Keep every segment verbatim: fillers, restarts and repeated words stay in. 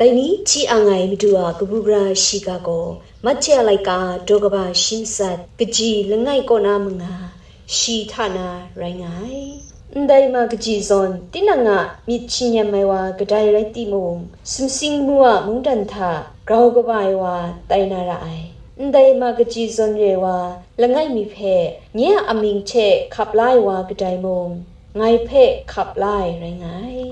Dai ni hti ang ai Madu a kabu gara shiga gaw, Machya laika daw kaba shi matsat, kaji langai kaw na manga, shi hta na rai nga ai. Ndai ma kaji zawn, tinang a myit shi nyam ai wa kadai rai timung, sumsing lamu a mungdan hta grau kaba ai wa tai na ra ai. Ndai ma kaji zawn re ai wa langai mi hpe, nye a amying hte hkap la ai wa kadai mung, ngai hpe hkap la ai rai nga ai.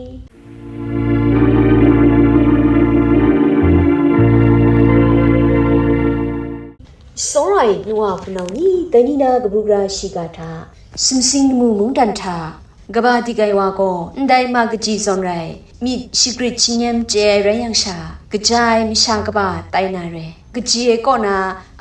Tsawra ai nu wa hpunau ni, dai ni na kabu gara shiga hta, sumsing lamu mungdan hta, kaba dik ai wa gaw, ndai ma kaji zawn rai, myit shagrit shi nyam chye ai rai yang sha, kaja ai masha kaba tai na re, kaji e kaw na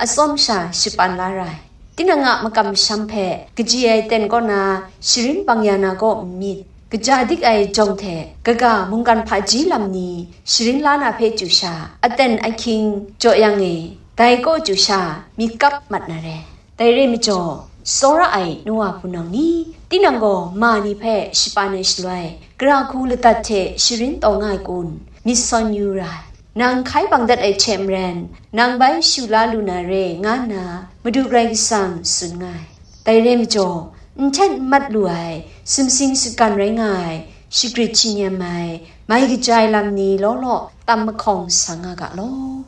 atsawm sha shapan la ra ai. Tinang a makam masham hpe kaji ai ten kaw na sharin bang ya na kaw n myit? Kaja dik ai jawng hte kaga mungkan hpaji lam ni sharin la na hpe chyu sha, aten ahkying jaw yang e, dai kaw chyu sha myit kap mat na re. Dai re majaw, tsawra ai nu wa hpunau ni, tinang gaw ma ni hpe shapan ai shaloi, gara hku ladat hte sharin taw nga ai kun? Myit sawn yu ra ai. Nang hkai bang dat ai hte maren, nang bai shu la lu na re, nga nna Madu Karai Kasang tsun nga ai. Dai re majaw, n hten n mat lu ai, sumsing sutgan rai nga ai, shagrit shi nyam ai, mai kaja ai lam ni law law tam mahkawng sa nga ga law.